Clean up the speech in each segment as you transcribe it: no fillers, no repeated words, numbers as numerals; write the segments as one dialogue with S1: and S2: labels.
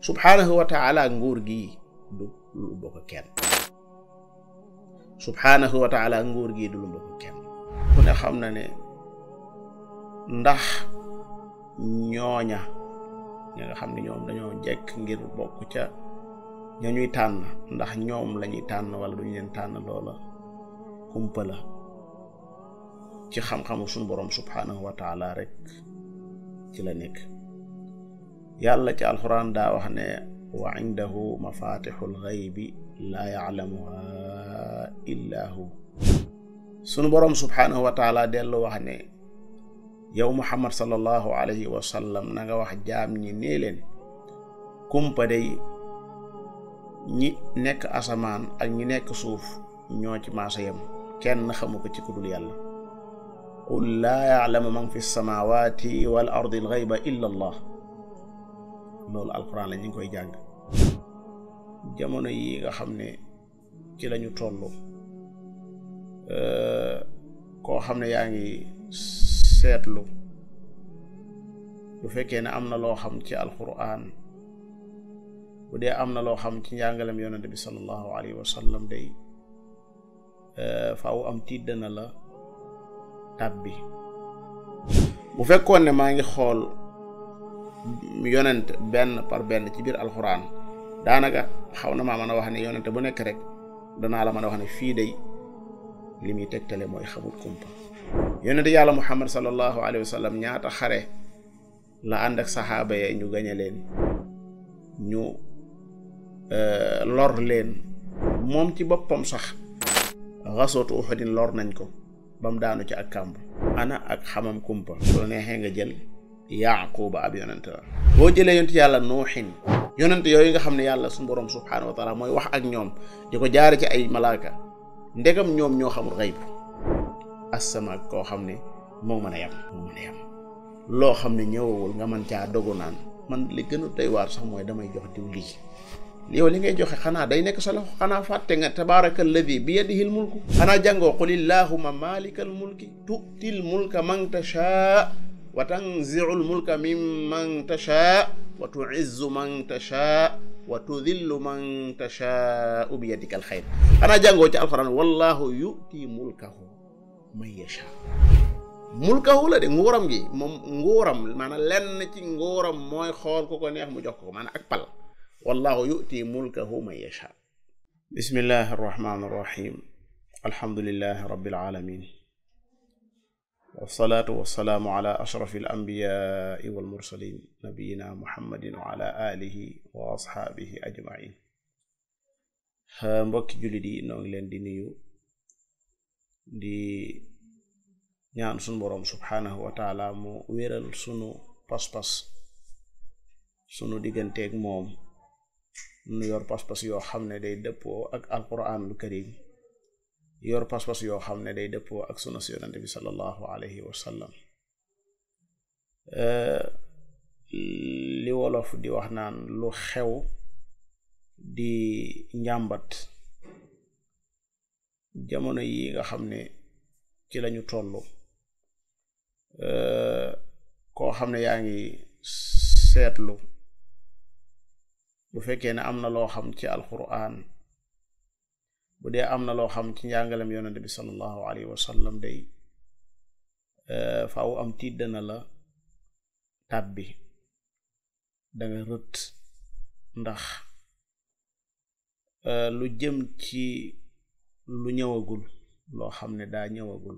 S1: subhanahu wa ta'ala nguur gi du lu bokk kenn subhanahu wa ta'ala nguur gi du lu bokk kenn ku ne xam na ne ndax ñooña ñi nga xam ne ñoom dañoo jekk ngir bokk ca ña ñuy tànn ndax ñoom lañuy tànn wala duñu leen tànn loola kumpa la ci xam-xamu suñu borom subhanahu wa ta'ala rek ci la nekk. yàlla ci alquran daa wax ne wa indahu mafatihul ghaybi la ya'lamuha illa hu. sunu borom subhanahu wa ta'ala dellu wax ne yow muhammad sallallahu alayhi wa sallam na nga wax jaam ñi nee leen kumpa day ñi nekk asamaan ak ñi nekk suuf ñoo ci maasa yem kenn xamu ko ci kudul yàlla. qul laa ya'lamu man fi samawati wal ardi al ghayba illa allah. loolu alquran la ñu ngi koy jàng jamono yi nga xam ne ci lañu tollu koo xam ne yaa ngi seetlu bu fekkee ne am na loo xam ci alquran bu dee am na loo xam ci njàngalem yonente bi sallallahu alayhi wa sallam day faaw am tiit dana la tàbbi. bu fekkoon ne maa ngi xool yonent benn par benn ci biir alquran daanaka xaw na maa mën a wax ne yonent bu nekk rek danaa la mën a wax ne fii day li muy tegtale mooy xamul kumpa. yonent yàlla muhammad sallallahu alayhi wa sallam ñaata xare la ànd ak saxaaba ya ñu gañe leen ñu lor leen moom ci boppam sax xasootu Uhudin lor nañ ko ba mu daanu ci ak kàmb. ana ak xamam kumpa su la neexee nga jël Yaquba ab yonent la boo jëlee yonent yàlla Nuuhin yonent yooyu nga xam ne yàlla suñu borom subhanahu wa taala mooy wax ak ñoom di ko jaare ci ay malaaka ndegam ñoom ñoo xamul xayb asama koo xam ne moo mën a yam loo xam ne ñëwawul nga mën caa dogu naan man li gën a doy waar sax mooy damay jox diw lii yow li ngay joxe xanaa day nekk sa loxo xanaa fàtte nga tabaraka alladi bi yadihi l mulku xanaa jàngoo qul illahumma malikal mulki tu'til mulka man tashaa wa tanzi'ul mulka mimman tashaa wa tu'izzu man tashaa wa tudhillu man tashaa bi yadikal xayr xanaa jàngoo ci alquran wallahu yu'ti mulkahu man yashaa mulkahu la de nguuram gi moom nguuram maanaam lenn ci nguuram mooy xool ku ko neex mu jox ko maanaam ak pal wallahu yu'ti mulkahu man yashaa. bismillahi arrahmani arrahim alhamdulillahi rabbil alamin wasalaatu wasalaamu ala ashrafi al anbiyaai wal mursalin nabiyina muhammadin wa ala alihi wa ashaabihi ajmain. mbokki jullit yi noo ngi leen di nuyu di ñaan sunu boroom subhanahu wa taala mu wéral sunu pas-pas sunu digganteeg moom nu yor pas-pas yoo xam ne day dëppoo ak alquranul karim yor pas-pas yoo xam ne day dëppoo ak sunna si yonente bi sallallahu alayhi wa sallam. li wolof di wax naan lu xew di njàmbat jamono yi nga xam ne ci lañu tollu koo xam ne yaa ngi seetlu bu fekkee ne am na loo xam ci alquran bu dee am na loo xam ci njàngalem yonente bi sallallahu alayhi wa sallam day faaw am tiit dana la tàbbi danga rët ndax lu jëm ci lu ñëwagul loo xam ne daa ñëwagul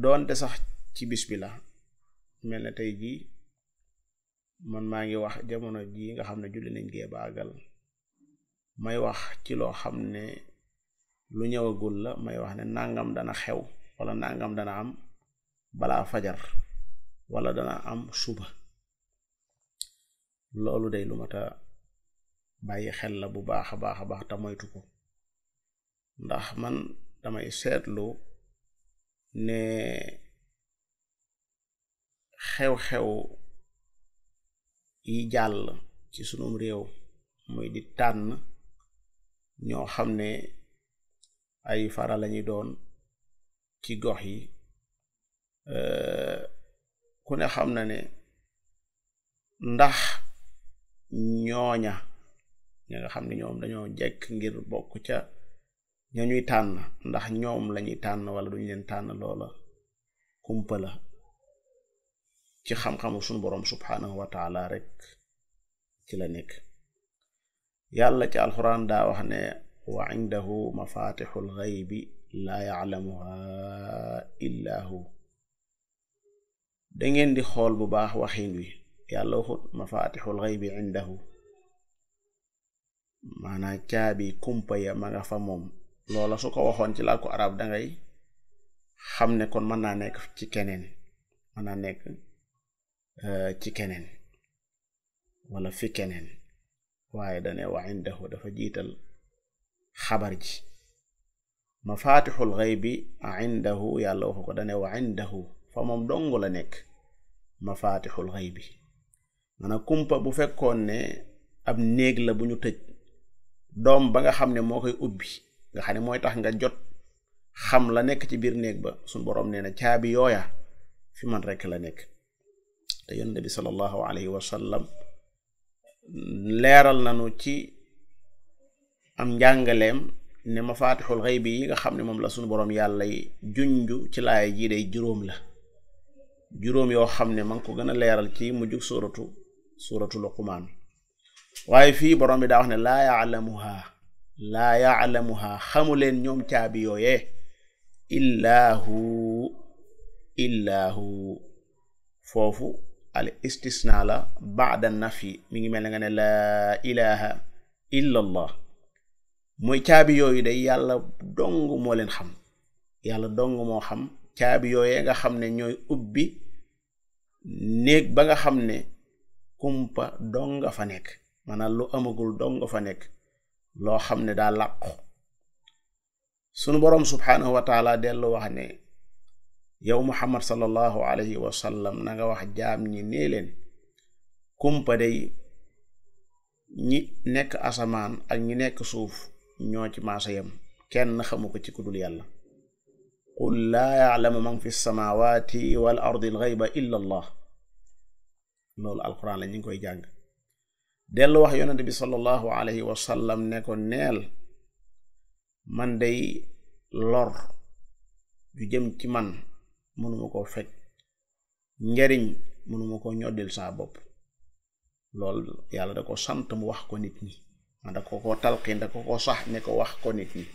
S1: doonte sax ci bis bi la mel ne tey jii man maa ngi wax jamono ji nga xam ne julli nañ gee baagal may wax ci loo xam ne lu ñëwagul la may wax ne nangam dana xew wala nangam dana am balaa fajar wala dana am suba loolu day lu mat a bàyyi xel la bu baax a baax a baax te moytu ko ndax man damay seetlu ne xew-xew yi jàll ci sunum réew muy di tànn ñoo xam ne ay fara lañuy doon ci gox yi ku ne xam na ne ndax ñooña ña nga xam ne ñoom dañoo jekk ngir bokk ca ña ñuy tànn ndax ñoom lañuy tànn wala duñ leen tànn loola kumpa la ci xam-xamu sunu boroom subhaanahu wa taala rek ci la nekk. yàlla ci alxuraan daa wax ne wa indahu mafatixul xaybi laa yaclamuha illa hu. da ngeen di xool bu baax waxin wi, yàlla waxut mafatixul xaybi indahu, maanaam caabi kumpa ya ma nga fa moom. loola su ko waxoon ci làkku arab dangay xam ne kon mën naa nekk ci keneen, mën naa nekk ci keneen wala fi keneen, waaye dane wa indahu dafa jiital xabar ji. mafatixul xaybi indahu yàlla waxu ko, dane wa indahu fa moom dong la nekk mafatixul xaybi. maanaam kumpa bu fekkoon ne ab néeg la bu ñu tëj, doom ba nga xam ne moo koy ubbi nga xam ne mooy tax nga jot xam la nekk ci biir néeg ba, suñ boroom nee na caabi yooya fi man rekk la nekk. te yonent bi sallallahu alayhi wa sallam leeral nanu ci am njàngaleem ne mafatixul xaybi yi nga xam ne moom la suñu boroom yàlla junju ci laaya ji day juróom la, juróom yoo xam ne ma ngi ko gën a leeral ci mujjug suuratu Luqmaan. waaye fii boroom bi daa wax ne laa ya'lamuha xamu leen ñoom caabi yooyee illaa hu foofu al istisna la ba'da nafi, mi ngi mel ne nga ne laa ilaha illa allah. mooy caabi yooyu day yàlla dong moo leen xam, yàlla dong moo xam caabi yooyee nga xam ne ñooy ubbi néeg ba nga xam ne kumpa dong nga fa nekk, maanaam lu amagul dong nga fa nekk, loo xam ne daa làqu. sunu boroom subhaanahu wa taala dellu wax ne yow muhammad sallallahu alayhi wa sallam na nga wax jaam ñi nee leen kumpa day ñi nekk asamaan ak ñi nekk suuf ñoo ci maasa yam, kenn xamu ko ci ku dul yàlla. qul laa ya'lamu man fi samawati wal ardi al ghayba illa allah. loolu alquran la ñu ngi koy jàng. dellu wax yonent bi sallallahu alayhi wa sallam ne ko neel man day lor ju jëm ci man mënuma koo fekk, njariñ mënuma koo ñoddil saa bopp. loolu yàlla da ko sant mu wax ko nit ñi, man da ko talqin, da ko sax ne ko wax ko nit ñi.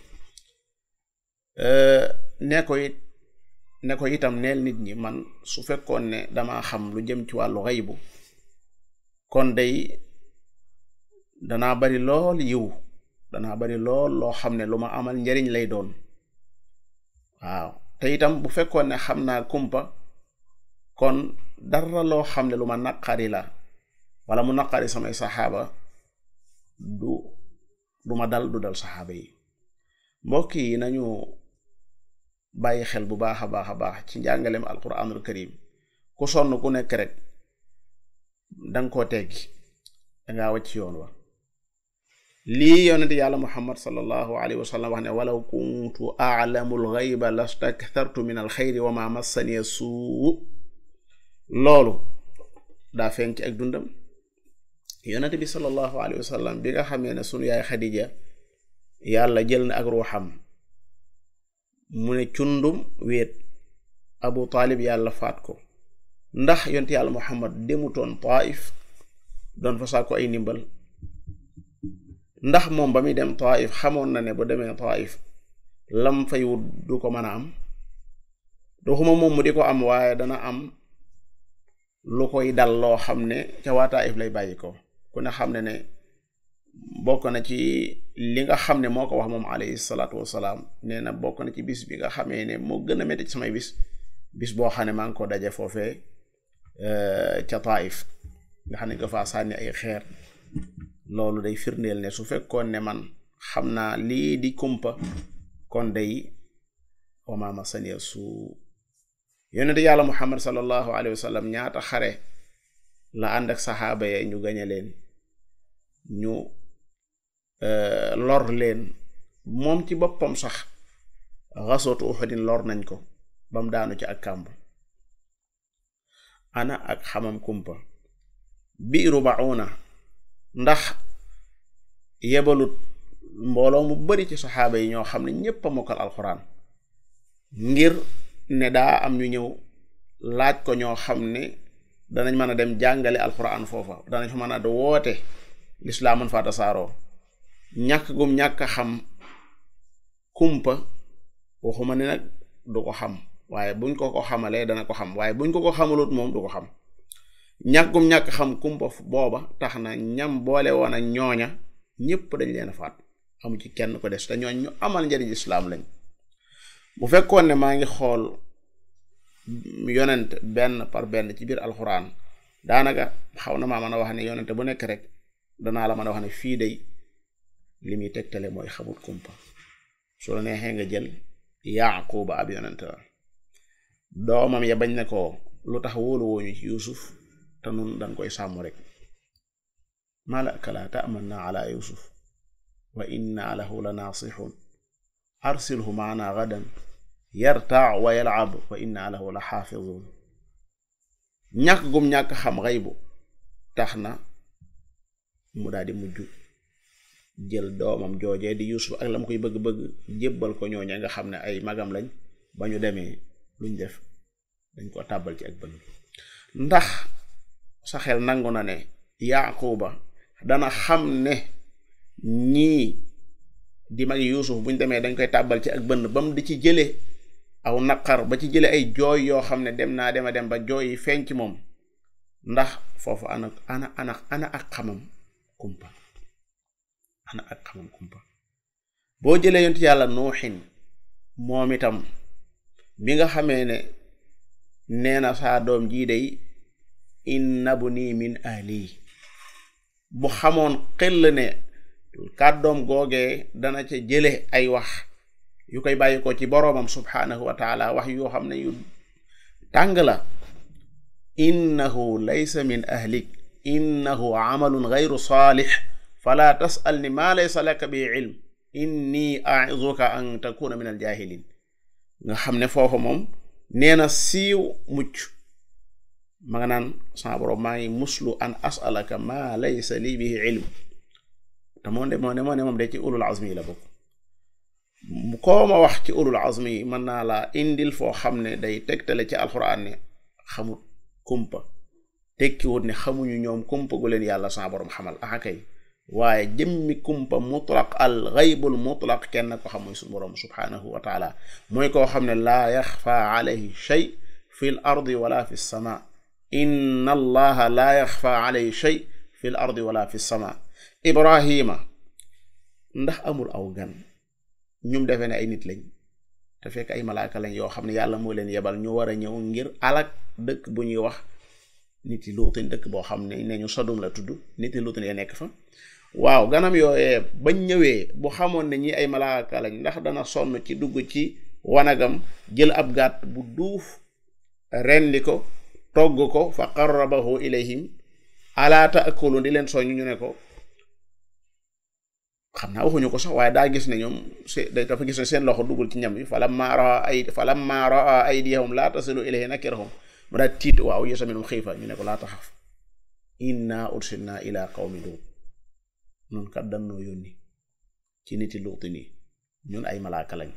S1: ne ko itam neel nit ñi man su fekkoon ne dama xam lu jëm ci wàllu xaybu kon day danaa bari lool yiw, danaa bari lool loo xam ne lu ma amal njariñ lay doon. waaw te itam bu fekkoon ne xam naa kumpa kon dara loo xam ne lu ma naqari la wala mu naqari samay saxaaba du ma dal saxaaba yi. mbokk yi nañu bàyyi xel bu baax a baax ci njàngaleem alquranul karim. ku sonn ku nekk rek danga koo teggi, dangaa wàcc yoon wa. lii yonent yàlla muhammad sallallahu alayhi wa sallam wax ne walaw kuntu a'lamul ghayba lastakthartu min al xayri wa ma massani suu. loolu daa feeñ ci ak dundam. yonent bi sallallahu alayhi wa sallam bi nga xamee ne sunu yaay Xadija yàlla jël na ak ruuxam mu ne cundum wéet, Abu Taalib yàlla faat ko, ndax yonent yàlla muhammad demutoon Taif doon fa saako ay ndimbal? ndax moom ba muy dem Taif xamoon na ne bu demee Taif lam fay wut du ko mën a am? doxuma moom mu di ko am, waaye dana am lu koy dal loo xam ne ca waa Taif lay bàyyi ko. ku ne xam ne bokk na ci li nga xam ne moo ko wax moom alayhi salaatu wasalaam, nee na bokk na ci bis bi nga xamee ne moo gën a métti ci samay bis boo xam ne maa ngi ko daje foofee ca Taif nga xam ne nga faa sànni ay xeer. loolu day firndeel ne su fekkoon ne man xam naa lii di kumpa kon day wa ma masani su. yonent yàlla muhammad sallallahu alayhi wa sallam ñaata xare la ànd ak saxaaba ya ñu gañe leen, ñu lor leen. moom ci boppam sax ghazwatu Uhudin lor nañ ko bam daanu ci ak kàmb. ana ak xamam kumpa. biiru Ba'una ndax yebalut mbooloo mu bari ci saxaaba yi ñoo xam ne ñépp a mokkal alxuraan ngir ne daa am ñu ñëw laaj ko ñoo xam ne danañ mën a dem jàngale alxuraan foofa danañ fa mën a woote lislaam mën faa tasaaroo ñàkk gum ñàkk a xam kumpa waxuma ne nag du ko xam waaye buñ ko xamalee dana ko xam waaye buñ ko xamalut moom du ko xam ñàkk gum ñàkk xam kumpa booba tax na ñam boole woon ak ñooña ñépp dañ leen a faat amu ci kenn ko des te ñooñ ñu amal njëriñ islaam lañ bu fekkoon ne maa ngi xool yonent benn par benn ci biir alxuraan daanaka xaw na maa mën a wax ne yonent bu nekk rek danaa la mën a wax ne fii day li muy tegtale mooy xamut kumpa su la neexee nga jël Yaquba ab yonent la doomam ya bañ ne ko lu tax wóolu wooñu ci Yuusuf te nun dañ koy sàmm rek malaka la ta'manna ala Yuusuf wa inna lahu la naasixun arsilhu maana gadan yartaa wa yal'ab wa inna lahu la xaafizun ñàkk gum ñàkk xam xaybu tax na mu daal di mujj jël doomam joojee di Yuusuf ak la mu koy bëgg-bëgg jébbal ko ñooña nga xam ne ay magam lañ ba ñu demee luñ def dañ ko tàbbal ci ak bëgg ndax sa xel nangu na ne Yaquba dana xam ne ñii di mag Yuusuf buñ demee dañ koy tàbbal ci ak bënn bam di ci jële aw naqar ba ci jële ay jooy yoo xam ne dem naa dem ba jooy yi feeñ ci moom ndax foofu ana ak xamam kumpa boo jëlee yonent yàlla nuuxin moom itam bi nga xamee ne nee na saa doom jii day inna bni min ahli bu xamoon xel ne kàddoom googee dana ca jële ay wax yu koy bàyyi ko ci boroomam subhaanahu wa taala wax yoo xam ne yu tàng la innahu laysa min ahlik innahu amalun gayru saalix fala tasalni maa laysa laka bi ilm inni a'izuka an takuna min aljaahilin nga xam ne foofu moom nee na siiw mucc ma nga naan sama boroom maa ngi muslu an asalaka maa laysa lii bihi ilm te moo ne moom de ci ulul azmi la bokk koo ma wax ci ulul azmi yi mën naa la indil foo xam ne day tegtale ci alxuraan ne xamut kumpa tekkiwut ne xamuñu ñoom kumpa gu leen yàlla sama boroom xamal kay waaye jëmmi kumpa mutlaq al ghaybul mutlaq kenn ko xam mooy suñu boroom subhaanahu wa taala mooy koo xam ne laa yaxfa alayhi shay fi l ardi wala fi sama inna allaha laa yaxfa alayhi shay fi l ardi wala fi sama ibrahima ndax amul aw gan ñum defee ne ay nit lañ te fekk ay malaaka lañ yoo xam ne yàlla moo leen yebal ñu war a ñëw ngir alak dëkk bu ñuy wax nit yi luutin dëkk boo xam ne ñu Sodom la tudd nit yi luutin ya nekk fa waaw ganam yooyee bañ ñëwee bu xamoon ne ñi ay malaaka lañ ndax dana sonn ci dugg ci wanagam jël ab gàtt bu duuf rendi ko togg ko fa qarrabahu ilayhim ala taakulu di leen soñu ñu ne ko xam naa waxuñu ko sax waaye daa gis ne ñoom dafa gis ne seen loxo duggul ci ñam yi falamma raa aydiyahum laa tasilu ilayhi nakirahum mu daal tiit waaw yasa minhum xiifa ñu ne ko laa taxaf inna ursilna ila qawmi luut noonu kat dannoo yónni ci niti luuti nii ñun ay malaaka lañ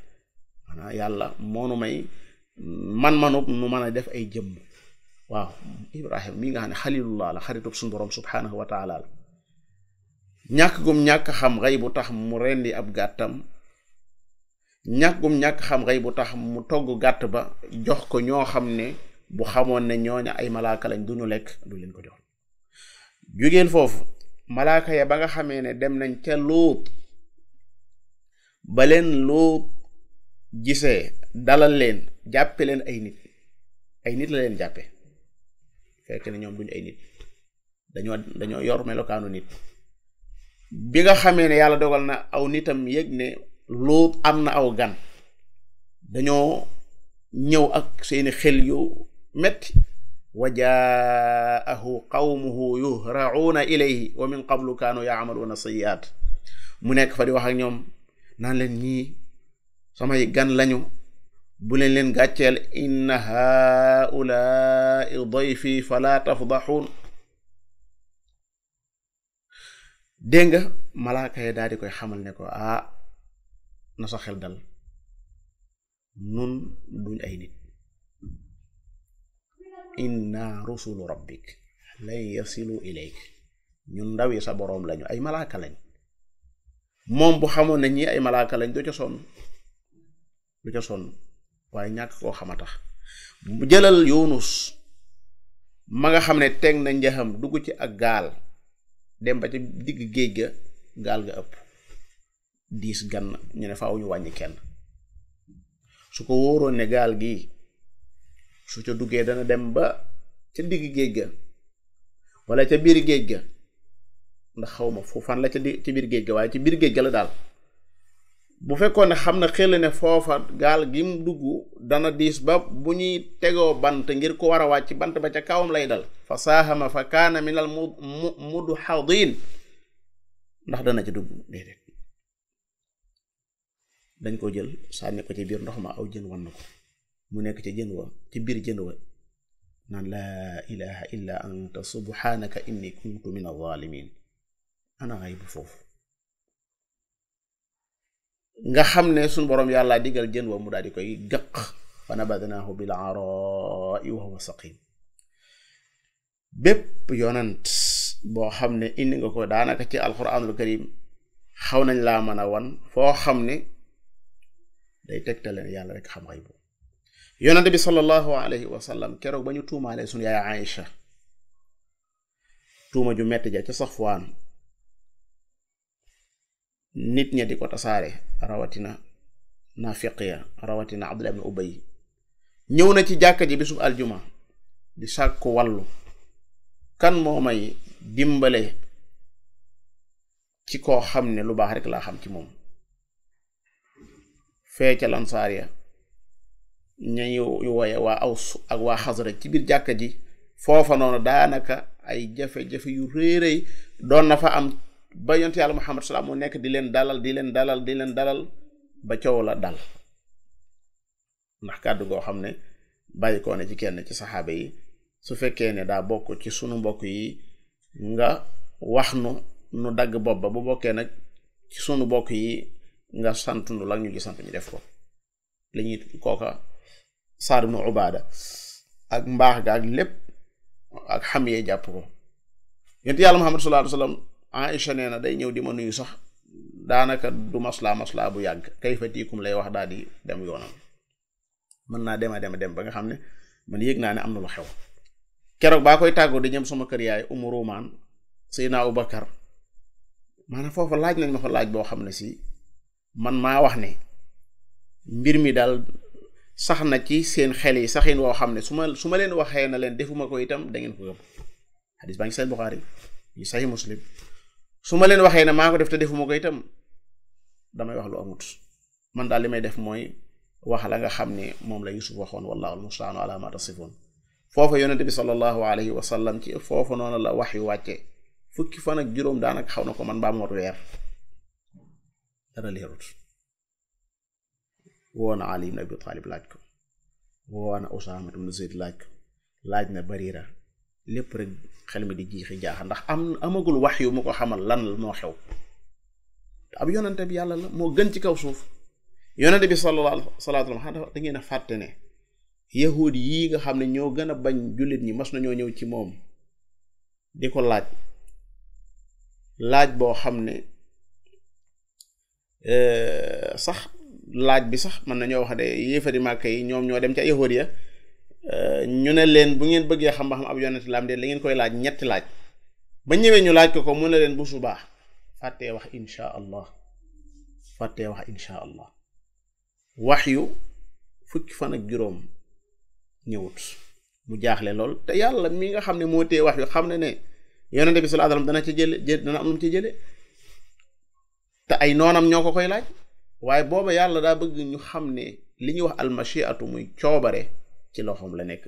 S1: maanaam yàlla moonu may man-manub nu mën a def ay jëmm waaw Ibrahim mi nga xam ne xalilullah la xaritub suñu borom subhaanahu wa taala la ñàkk gum ñàkk xam xëy bu tax mu rendi ab gàttam ñàkk gum ñàkk xam xëy bu tax mu togg gàtt ba jox ko ñoo xam ne bu xamoon ne ñooña ay malaaka lañ duñu lekk du leen ko jox jugeel foofu malaaka ya ba nga xamee ne dem nañ ca Luut ba leen Luut gisee dalal leen jàppe leen ay nit la leen jàppe fekk ne ñoom duñu ay nit dañoo yor melokaanu nit bi nga xamee ne yàlla dogal na aw nitam yëg ne Luut am na aw gan dañoo ñëw ak seeni xel yu metti wa jaahu qawmuhu yuhra'una ilayhi wa min qablu kaanu ya'maluna sayyi'at mu nekk fa di wax ak ñoom naan leen ñii samay gan lañu bu leen gàcceel inna haa'ulaa'i dayfi fala tafdahuun dégg nga malaaka yi daal di koy xamal ne ko na sa xel dal nun duñ ay nit inna rusulu rabbik lan yasilu ilayk ñun ndaw yi sa boroom lañu ay malaaka lañ. moom bu xamoon ne ñi ay malaaka lañ du ca sonn waaye ñàkk koo xam a tax bu jëlal Yunus ma nga xam ne teg na njaxam dugg ci ak gaal dem ba ci digg géej ga gaal ga ëpp 10 gan ñu ne faaw ñu wàññi kenn su ko wóoroon ne gaal gi su ca duggee dana dem ba ca digg géej ga wala ca biir géej ga ndax xawma fu fan la ca ci biir géej ga waaye ci biir géej ga la daal bu fekkoon ne xam na xel ne foofa gaal gi mu dugg dana diis ba bu ñuy tegoo bant ngir ko war a wàcc bant ba ca kawam lay dal fa saahama fa kaana minal mudhadin ndax dana ci dugg déedéet dañ ko jël sànni ko ci biir ndox ma aw jën wan na ko mu nekk ci jën wa ci biir jën wa naan laa ilaha illa anta subhanaka inni kuntu min adh-dhalimin ana ngay bu foofu nga xam ne suñ boroom yàlla digal jën wa mu daal di koy gëq fa nabadnaahu bil araa'i wa huwa saqim. bépp yonant boo xam ne indi nga ko daanaka ci alquranul karim xaw nañ laa mën a wan foo xam ne day tegtale ne yàlla rek xam xay bu yonent bi sallallahu alayhi wa sallam keroog ba ñu tuumaale suñu yaay Aïcha tuuma ju metti ja ca Safwaan nit ña di ko tasaare rawatina naafiq ya rawatina Abdullah ibn Ubay ñëw na ci jàkka ji bisub aljuma di sàkku wàllu kan moo may dimbale ci koo xam ne lu baax rek laa xam ci moom fee ca lansaar ya ñañu woye waa Aws ak waa Xasraj ci biir jàkka ji foofa noonu daanaka ay jafe-jafe yu réeréy doon na fa am ba yonent yàlla Muhammad salaam mu nekk di leen dalal ba coow la dal ndax kàddu goo xam ne bàyyi ko ne ci kenn ci saxaaba yi su fekkee ne daa bokk ci sunu mbokk yi nga wax nu dagg bopp ba bu bokkee nag ci sunu mbokk yi nga sant nu la ñu gi sant ñu def ko li ñuy kooka Saad ibn Ubaada ak mbaax ga ak lépp ak xam yee jàpp ko yonent yàlla Muhammad sallallahu alayhi wasallam Aïcha nee na day ñëw di ma nuyu sax daanaka du maslaa bu yàgg kayfa tiikum lay wax daal di dem yoonam mën naa dem ba nga xam ne man yëg naa ne am na lu xew keroog baa koy tàggoo di ñëm sama kër yaay Umu Rumaan Seydina Abubakar maanaam foofa laaj nañ ma fa laaj boo xam ne si man maa wax ne mbir mi daal sax na ci seen xel yi saxin woo xam ne su ma leen waxee na leen defuma ko itam da ngeen ko gëm xadis baa ngi Sahih Bukhari yi Sahih Muslim su ma leen waxee ne maa ko def te defuma ko itam damay wax lu amut man daal li may def mooy wax la nga xam ne moom la Yusuf waxoon wallahu almustaanu ala ma tasifun foofa yonente bi sallallahu alayhi wa sallam ci foofa noonu la wax yu wàcce fukki fan ak juróom daanaka xaw na ko man mbaa mot weer dara leerut woona Ali ibn Abi Talib laaj ko woona Usaama ibn Zayd laaj na Barira lépp rek xel mi di jiixi jaaxa ndax amagul wax yu mu ko xamal lan la moo xew te ab yonente bi yàlla la moo gën ci kaw suuf yonente bi sallallahu alayhi wa sallam da ngeen a fàtte ne yahud yii nga xam ne ñoo gën a bañ jullit ñi mas nañoo ñëw ci moom di ko laaj boo xam ne sax laaj bi sax mën nañoo wax de yéefari Màkka yi ñoom ñoo dem ca yahud ya ñu ne leen bu ngeen bëggee xam ba xam ab yonent la am de la ngeen koy laaj ñetti laaj ba ñëwee ñu laaj ko mu ne leen bu subaa fàttee wax insha allah wax yu fukki fan ak juróom ñëwut mu jaaxle lool te yàlla mi nga xam ne moo tee wax yu xam ne yonent bi sallallahu alayhi wasallam dana ci dana am lu mu ci jële te ay noonam ñoo ko koy laaj waaye booba yàlla daa bëgg ñu xam ne li ñuy wax almashiatu muy coobare ci loxoom la nekk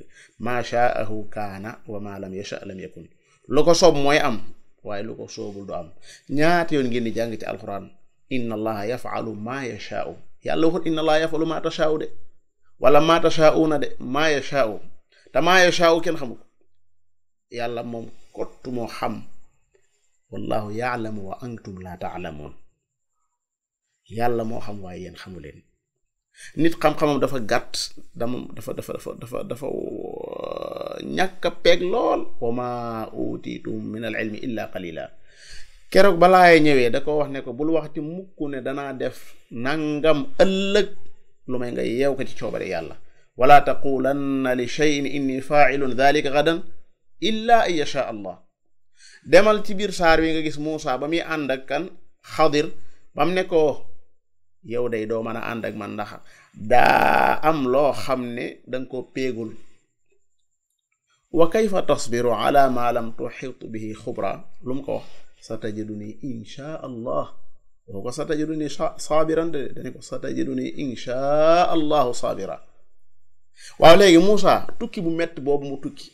S1: maa shaahu kaana wa ma lam yasha lam yakun lu ko soob mooy am waaye lu ko soobul du am ñaata yoon ngeen di jàng ci alquran inna allaha yafalu maa yashaau yàlla waxut inna allaha yafalu maa tashaau de wala maa tashaauuna de maa yashaau te maa yashaau kenn xamu ko yàlla moom kottu moo xam wallahu yaalamu wa antum la taalamuun. yàlla moo xam waaye yéen xamu leen. nit xam-xamam dafa gàtt dafa ñàkk a peeg lool. wa ma utitum min al ilmi illa qalila. keroog balaaye ñëwee da ko wax ne ko bul waxti mukk ne danaa def nangam ëllëg lu may nga yeew ko ci coobare yàlla. wala taqulanna li shay'in inni fa'ilun dhalika gadan illa an yasha allah. demal ci biir saar wi nga gis Muusa ba muy ànd ak kan Xadir bam ne ko yow day doo mën a ànd ak man ndax daa am loo xam ne danga ko péegul. wa kayfa tasbiru ala ma lam tuhit bihi xubra. lu mu ko wax satajiduni insha allah. woo ko satajiduni saabiran de dane ko satajiduni insha allahu saabira. waaw léegi Muusa tukki bu metti boobu mu tukki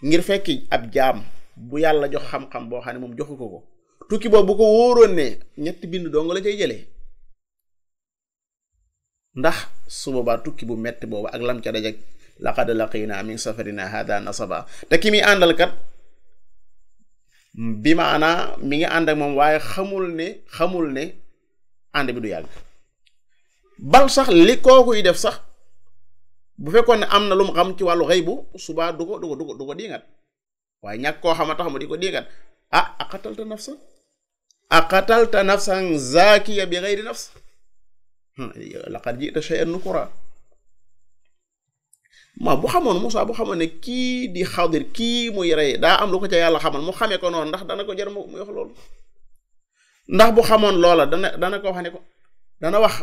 S1: ngir fekki ab jaam bu yàlla jox xam-xam boo xam ne moom joxu ko tukki boobu bu ko wóoroon ne ñetti bind doo nga la cay jëlee ndax su boobaa tukki bu metti boobu ak lam ca dajeg laqad laqina min safarina hada nasaba. te ki muy àndal kat bi maanaa mi ngi ànd ak moom waaye xamul ne ànd bi du yàgg. bal sax li kookuy def sax bu fekkoon ne am na lu mu xam ci wàllu xëy bu subaa du ko diingat waaye ñàkk koo xama tax mu di ko diingat. aqatalta nafsan zakiya bi ghayri nafs laqad ji'ta shay'an nukura. bu xamoon Muusa bu xamoon ne kii di Xadir kii muy rey daa am lu ko ca yàlla xamal mu xamee ko noonu ndax dana ko jar mu wax loolu. ndax bu xamoon loola dana ko wax ne ko dana wax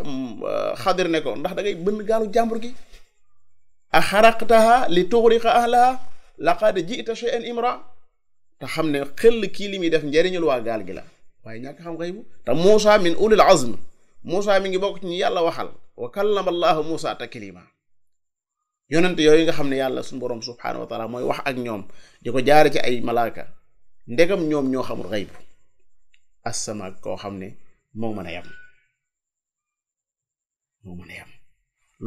S1: Xadir ne ko ndax da ngay bënn gaalu jàmbur gi. a xaraqtaha li tughriqa ahlaha laqad ji'ta shay'an imra. te xam ne xel kii li muy def njariñul waa gaal gi la waaye ñàkk xam xëy bu. te Muusa min ulil azm. Muusa mi ngi bokk ci ñi yàlla waxal wa kallama allahu Muusa taklima. yonent yooyu nga xam ne yàlla suñu borom subhaanahu wa taala mooy wax ak ñoom di ko jaare ci ay malaaka ndegam ñoom ñoo xamul xayb asama koo xam ne moo mën a yam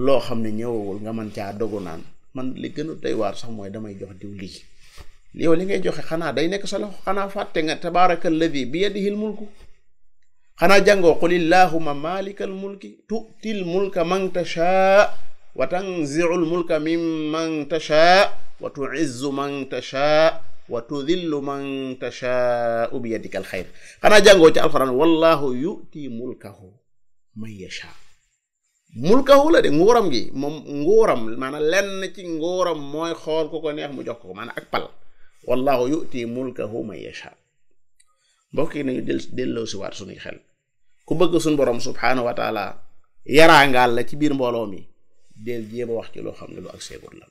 S1: loo xam ne ñëwawul nga mën caa dogu naan man li gën a doy waar sax mooy damay jox diw lii yow li ngay joxe xanaa day nekk sa loxo xanaa fàtte nga tabaaraka alladi bi yadihil mulku xanaa jàngoo qul illahumma malikal mulki tu'til mulka man tashaa wa tanzi'ul mulka mimman tashaa wa tu'izzu man tashaa wa tudhillu man tashaa bi yadikal xayr. xanaa jàngoo ci alxuraan wallahu yu'ti mulkahu man yashaa. mulkahu la de nguuram gi moom nguuram maanaam lenn ci nguuram mooy xool ku ko neex mu jox ko maanaam ak pal. wallahu yu'ti mulkahu man yashaa. mbokk yi nañu delloo si waat suñuy xel ku bëgg suñu borom subhaanahu wa taala yaraangaal la ci biir mbooloo mi del jéem a wax ci loo xam ne lu ak seegut la.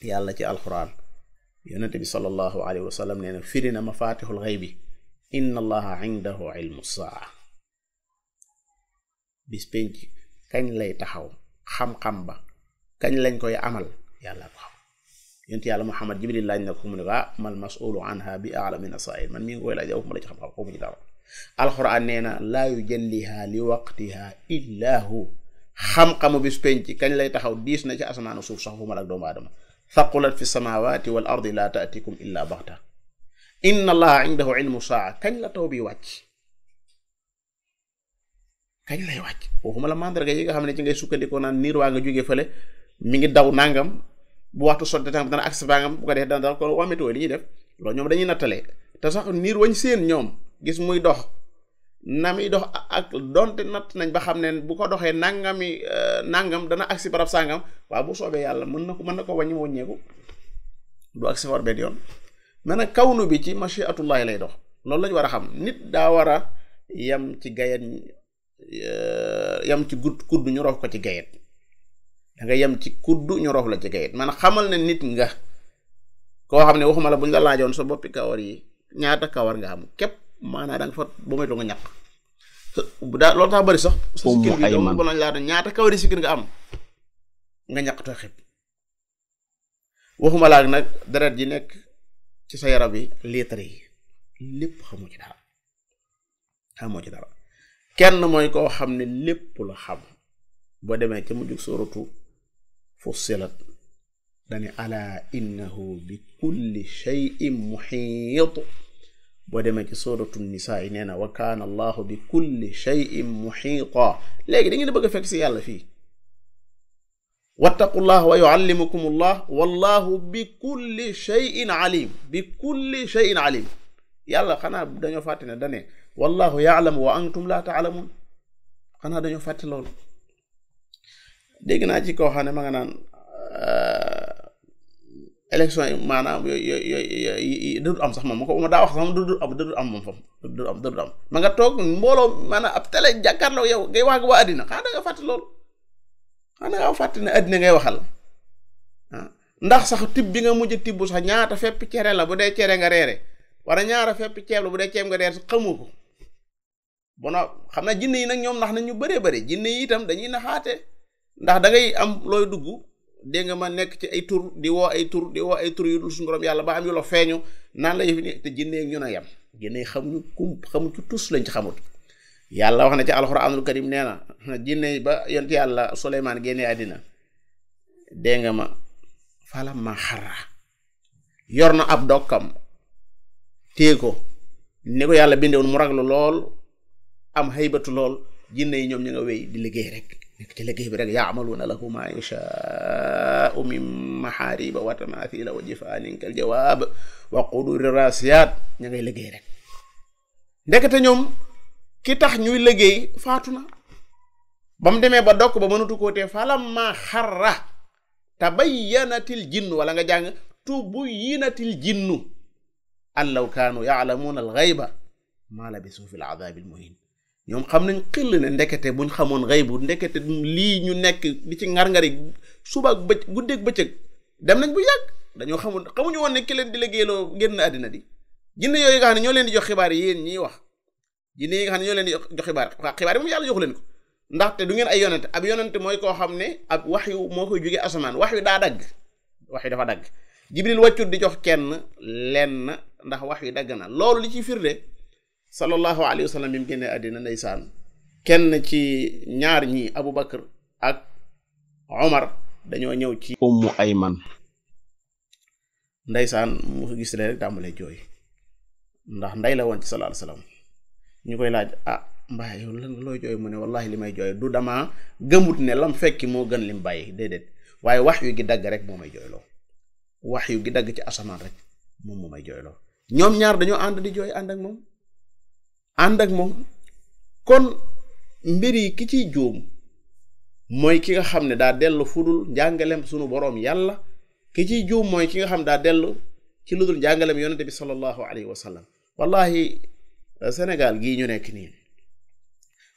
S1: yàlla ci alquran yonente bi sallallahu alayhi wa sallam nee na firi na mafatixul xaybi inna allaha indahu ilmu saa. bis penc kañ lay taxaw xam-xam ba kañ lañ koy amal yàlla ko xam. yonent yàlla Muhammad Jibril laaj na ko mu ne ko mal mas'ulu anha bi a'lam min as-sa'il man mi ngi koy laaj yow ma la ci xam-xam xaw ma ci dara. alquran nee na laa yujalliha li waqtiha illa hu. xam-xamu bis penc kañ lay taxaw diis na ci asamaanu suuf sax fu mal ak doomu aadama. thaqulat fi samawati wal ardi la ta'tikum illa baxta. inna allaha indahu ilmu saa. kañ la taw bi wàcc kañ lay wàcc waxuma la mandarga yi nga xam ne ci ngay sukkandikoo naan niir waa nga jógee fële mi ngi daw nangam bu waxtu sotti tam dana agsi bangam bu ko def dana ko waa météo li ñuy def loolu ñoom dañuy nattale te sax niir wañ seen ñoom gis muy dox na muy dox ak donte natt nañ ba xam ne bu ko doxee nangam dana agsi barab sangam waaw bu soobee yàlla mën na ko wàññi wàññeeku du agsi war benn yoon mais nag kawnu bi ci mashiatullahi lay dox loolu lañ war a xam. nit daa war a yam ci gayet yam ci kudd ñu rof ko ci gayet da nga yem ci kuddu ñu rof la ci gayet man xamal ne nit nga koo xam ne waxuma la buñ la laajoon sa boppi kawar yi ñaata kawar nga xam képp maanaa da nga fa ba moytu nga ñàkk daa loolu tax bëri sax sa sikkin bi doom ba lañ laa ñaata kawar yi sikkin nga am nga ñàkk too xib waxuma laak nag deret ji nekk ci sa yaram yi litre yi lépp xamoo ci dara kenn mooy koo xam ne lépp la xam boo demee ca mujjug suratu Fussilat dane ala innahu bi kulli shay'in muhiit boo demee ci suratu nisaa yi nee na wa kaana allahu bi kulli shay'in muhiita. léegi da ngeen bëgg a fekk si yàlla fii wattaqullah wa yuallimukumullah wallahu bi kulli shay'in alim. bi kulli shay'in alim. yàlla xanaa dañoo fàtte ne dane wallahu yaalamu wa antum la taalamun. xanaa dañoo fàtte loolu. dégg naa ci koo xam ne ma nga naan élection yi maanaam yooyu dëddu am sax moom ma daa wax sax moom dëddu am moom foofu dëddu am ma nga toog mbooloo maanaam ab télé jàkkaarloo yow ngay wax ak waa àddina. xanaa da nga fàtte loolu. xanaa nga fàtte ne àddina ngay waxal ndax sax tibb bi nga mujj tibb sax ñaata fepp cere la bu dee cere nga reere wala ñaara fepp ceeb la bu dee ceeb nga reer xamu ko. bon xam na jinne yi nag ñoom nax nañ ñu bëree bëri. jinne yi itam dañuy naxaate ndax da ngay am looy dugg dégg nga ma nekk ci ay tur di woo ay tur yu dul suñu borom yàlla ba am yu la feeñu naan la yëf ni te jinne ak ñun a yem. jinne yi xamu ci tus lañ ci xamut. yàlla wax na ci alxuraanul karim nee na jinne ba yont yàlla Suleymaan génnee àddina dégg nga ma fala ma xarra yor na ab dokkam téye ko ni ko yàlla bindewoon mu raglu lool am haybatu lool. jinne yi ñoom ñu nga wéy di liggéey rek nekk ci liggéey bi rek yaamaluuna lahu ma yashaau min maxaariba wa tamathila wa jifaanin kal jawaab wa quduri rasiyaat ña ngay liggéey rek. ndekete ñoom ki tax ñuy liggéey faatu na ba mu demee ba dokk ba mënatu koo tee falamma xarra tabayyanatil jinnu wala nga jàng tubuyyinatil jinnu an law kaanu yaalamuuna al ghayba maa labisu fi l adaabil muhin. ñoom xam nañ xill ne ndekete buñ xamoon ghaybu ndekete lii ñu nekk di ci ngar-ngari suba ak guddeeg bëccëg dem nañ bu yàgg. dañoo xamuñu woon ne ki leen di liggéeyloo génn àddina di jinne yooyu nga xam ne ñoo leen di jox xibaar yi yéen ñiy wax. jinne yi nga xam ne ñoo leen di jox xibaar yi moom yàlla joxu leen ko ndaxte du ngeen ay yonent. ab yonent mooy koo xam ne ab wax yu moo koy jógee asamaan wax yu daa dagg. wax yu dafa dagg. jibril wàccut di jox kenn lenn ndax wax yu dagg na. loolu li ci firnde sallallahu alayhi wa sallam bi mu génnee àddina ndeysaan kenn ci ñaar ñi Abu Bakr ak Omar dañoo ñëw ci Ummu Ayman ndeysaan mu gis leen rek tàmbalee jooy ndax nday la woon ci sallallahu alayhi wa sallam. ñu koy laaj mbaa yow lan looy jooy mu ne wallahi li may jooy du dama gëmut ne lam fekki moo gën lim bàyyi déedéet waaye wax yu gi dagg rek moo may jooyloo. wax yu gi dagg ci asamaan rek moom moo may jooyloo. ñoom ñaar dañoo ànd di jooy ànd ak moom kon mbir yi ki ciy juum mooy ki nga xam ne daa dellu fudul njàngalem sunu boroom yàlla. ki ciy juum mooy ki nga xam daa dellu ci ludul njàngalem yonente bi sallallahu alayhi wa sallam. wallahi Sénégal gii ñu nekk nii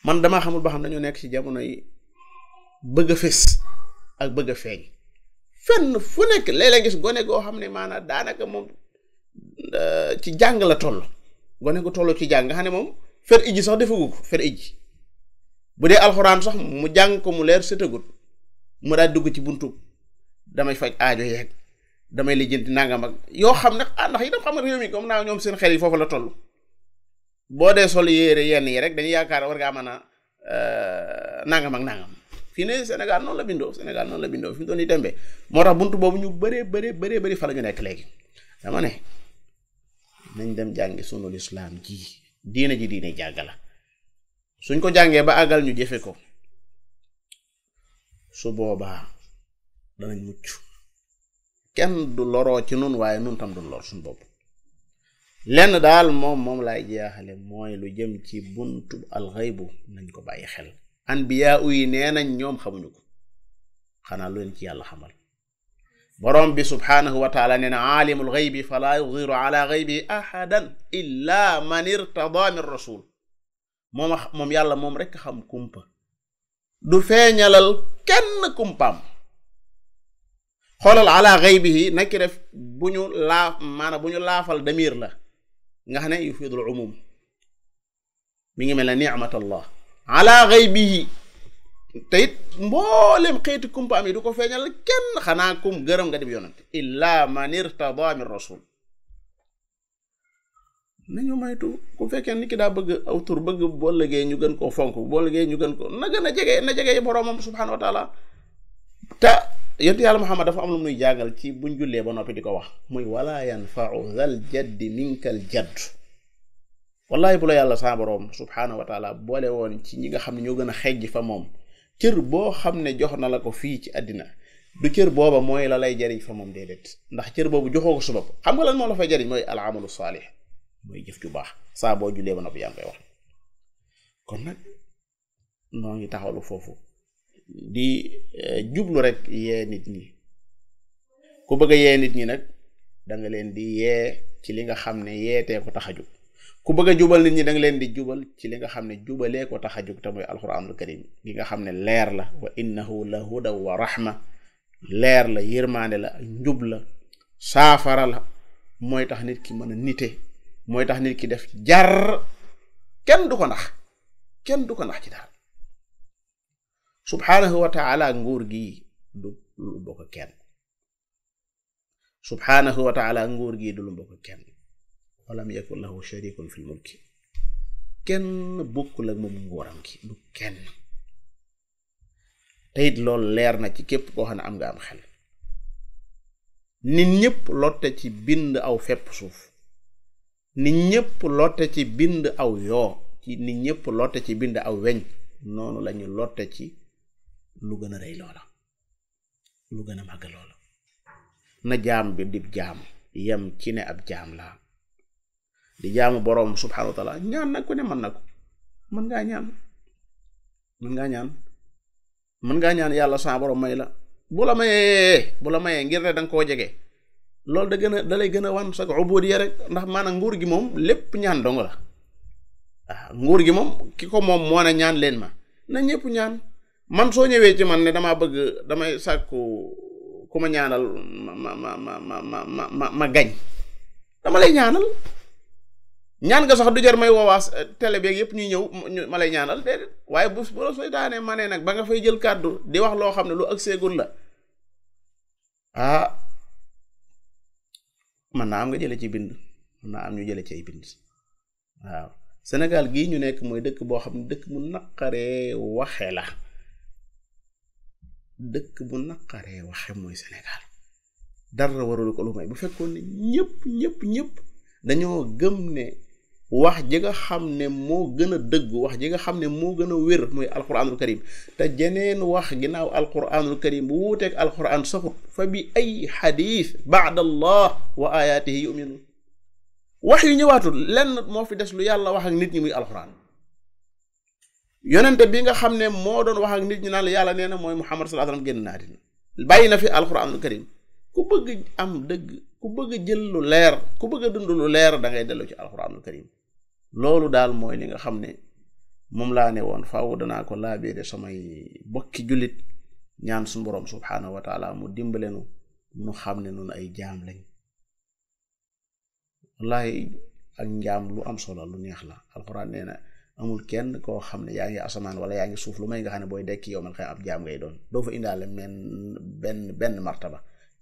S1: man damaa xamul ba xam dañoo nekk ci jamono yi bëgg a fés ak bëgg a feeñ fenn fu nekk léeg-léeg gis gone goo xam ne maanaam daanaka moom ci jàng la toll. gone gu toll ci jàng nga xam ne moom fer ijji sax defagu ko fer ijji bu dee alxuraan sax mu jàng ko mu leer sëtagut mu daal dugg ci buntu damay faj aajo yeeg damay lijjanti nangam ak yoo xam ne ndax itam xam nga réew mi comme naa ñoom seen xel yi foofu la toll. boo dee sol yére yenn yi rek dañuy yaakaar war ngaa mën a nangam ak nangam. fii ne Sénégal noonu la bindoo fi mu doon yi tembe moo tax buntu boobu ñu bëree fa la ñu nekk léegi. dama ne nañ dem jàngi sunu lislaam ji diine jàgg la suñ ko jàngee ba àggal ñu jëfe ko su boobaa danañ mucc kenn du loroo ci nun waaye nun tam du lor suñ bopp. lenn daal moom laay jeexale mooy lu jëm ci buntu alxaybu nañ ko bàyyi xel. anbiya yi nee nañ ñoom xamuñu ko xanaa lu leen ci yàlla xamal. borom bi subhaanahu wa taala nee na aalimul xaybi falaa yudiru ala xaybi ahadan illa man irtada min rasul. moom yàlla moom rekk xam kumpa du feeñalal kenn kumpaam. xoolal ala xaybihi nakki def bu ñu laafal damir la nga xam ne yufidul umum mi ngi mel ne ni'matallah ala xaybihi te it mboolem xeeti kumpaam yi du ko feeñal kenn xanaa kum gërëm nga dib yonante illa man irtada min rasul. nañu maytu ku fekkee nit ki daa bëgg aw tur bëgg boo liggéey ñu gën koo fonk boo liggéey ñu gën ko na gën a jege boroomam subhaanahu wa taala. te yonent yàlla Muhammad dafa am lu muy jàngal ci buñ jullee ba noppi di ko wax muy wala yanfa'u zal jaddi minkal jadd. wallahi bu la yàlla sa borom subhanahu wa taala boole woon ci ñi nga xam ne ñoo gën a xejj fa moom cër boo xam ne jox na la ko fii ci àddina du cër booba mooy la lay jariñ fa moom déedéet ndax cër boobu joxoo ko su bopp xam nga lan moo la fay jariñ mooy al amalu saalih mooy jëf ju baax saa boo jullee ba noppi yaa ngi koy wax. kon nag noo ngi taxawlu foofu di jublu rek yee nit ñi ku bëgg a yee nit ñi nag da nga leen di yee ci li nga xam ne yeetee ko tax a jug ku bëgg a jubal nit ñi da nga leen di jubal ci li nga xam ne jubalee ko tax a jug te mooy alquranul karim gi nga xam ne leer la wa innahu la huda wa rahma leer la yërmaande la njub la saafara la mooy tax nit ki mën a nite mooy tax nit ki def jar kenn du ko nax ci daal subhanahu wa taala nguur gi du lu bokk kenn subhanahu wa taala nguur gi du lu bokk kenn walam yakun lahu sharikun fil mulki kenn bokkul ak moom nguuram gi du kenn te it loolu leer na ci képp koo xam ne am nga am xel nit ñëpp lotte ci bind aw fepp suuf nit ñëpp lotte ci bind aw yoo ci nit ñëpp lotte ci bind aw weñ noonu lañu lotte ci lu gën a rëy loola lu gën a màgg loola na jaam bi dib jaam yem ci ne ab jaam la di jaamu boroom subhanahu wa taala ñaan nag ku ne mën na ko mën ngaa ñaan yàlla sa boroom may la bu la mayee ngir ne danga koo jege loolu da lay gën a wan sa ubudiyya rek ndax maanaam nguur gi moom lépp ñaan dong la nguur gi moom ki ko moom moo ne ñaan leen ma na ñëpp ñaan man soo ñëwee ci man ne damay sàkku ku ma ñaanal ma gañ dama lay ñaanal ñaan nga sax du jar may woowaas télé beeg yëpp ñuy ñëw ma lay ñaanal déedéet waaye bu la sooy daanee ma ne nag ba nga fay jël kàddu di wax loo xam ne lu ak seegul la man naa am nga jële ci bind man naa am ñu jële ci ay bind waaw Sénégal gii ñu nekk mooy dëkk boo xam ne dëkk mu naqaree waxe la dëkk bu naqaree waxe mooy Sénégal dara warul ko lu may bu fekkoon ne ñëpp dañoo gëm ne wax ji nga xam ne moo gën a dëggu wax ji nga xam ne moo gën a wér mooy alquranul karim te jeneen wax ginnaaw alquranul karim bu wuuteeg alquran saxut fa bi ay xadis baada allah wa ayatihi yuminun wax yu ñëwaatul lenn moo fi des lu yàlla wax ak nit ñi muy alquran yonente bi nga xam ne moo doon wax ak nit ñi naan la yàlla nee na mooy Muhammad sallallahu alayhi wasallam génn naa dina bàyyi na fi alquranul karim ku bëgg am dëgg ku bëgg jël lu leer ku bëgg a dund lu leer da ngay dellu ci alquranul karim loolu daal mooy li nga xam ne moom laa ne woon faaw danaa ko laabeere samay bokki jullit ñaan suñu borom subhanahu wa taala mu dimbale nu xam ne nun ay jaam lañ wallahi ak njaam lu am solo lu neex la alquran nee na amul kenn koo xam ne yaa ngi asamaan wala yaa ngi suuf lu may nga xam ne booy dekki yow man xëy ab jaam ngay doon doo fa indaale benn martaba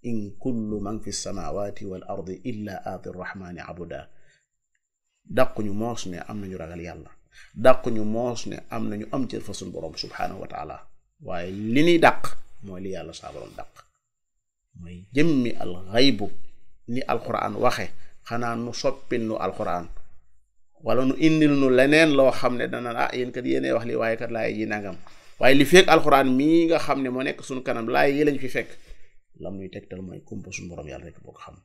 S1: in kullu man fi samawati wal ardi illa aati rrahmani abuda dàquñu moos ne am nañu ragal yàlla dàquñu moos ne am nañu am cër fa suñ borom subhanahu wa taala waaye li ñuy dàq mooy li yàlla saa borom dàq mooy jëmmi al xaybu ni alquran waxe xanaa nu soppil nu alquran wala nu indil nu leneen loo xam ne dana yéen kat yéene wax li waaye kat laay ji nangam waaye li fekk alquran mii nga xam ne moo nekk suñu kanam laay yi lañ fi fekk lam ñuy tegtal mooy kumpa suñu borom yàlla rek boo ko xam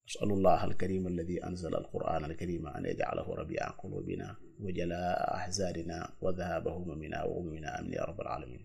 S1: asalullah alkarim alladi anzala alquran alkarima an yajcalahu rabia qulubina wa jalaa ahzanina wa dhahaba humumina wa humumina amin ya rabbal alamin